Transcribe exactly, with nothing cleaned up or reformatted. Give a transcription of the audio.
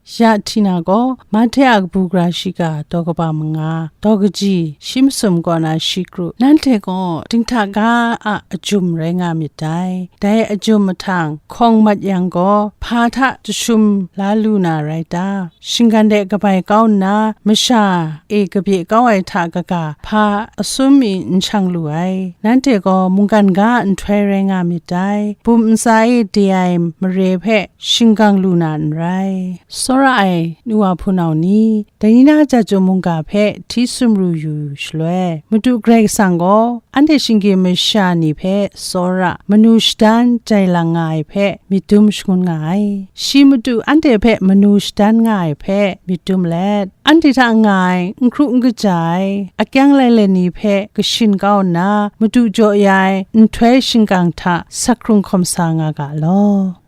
Ya Htina gaw, Mahte a kabu gara shiga daw kaba manga, daw kaji shi masum kaw na shi kru, nanhte gaw dinghta ga a ajum rai nga myit dai. Dai ajum mahtang hkawng mat yang gaw, hpa hta jashum la lu na rai ta? Shinggan de kabai kau nna, masha e kabye kau ai hta kaga, hpa asum i n shang lu ai. Nanhte gaw mungkan ga a nhtoi rai nga myit dai. Bum ntsa e de ai mare hpe shingkang lu na n rai. Tsawra ai nu wa hpunau ni, dai ni na Jahtum mungga hpe hti sumru yu shaloi, Madu Karai Kasang gaw anhte shinggyim masha ni hpe tsawra, manu shadan jai lang nga ai hpe myit dum shangun nga ai. Shi Madu anhte hpe manu shadan nga ai hpe myit dum let, anhte hta nga ai n hkru n kaja ai, akyang lailai ni hpe kashin kau nna, Madu jaw ya ai nhtoi shingkang hta sak hkrung hkawm sa nga ga law.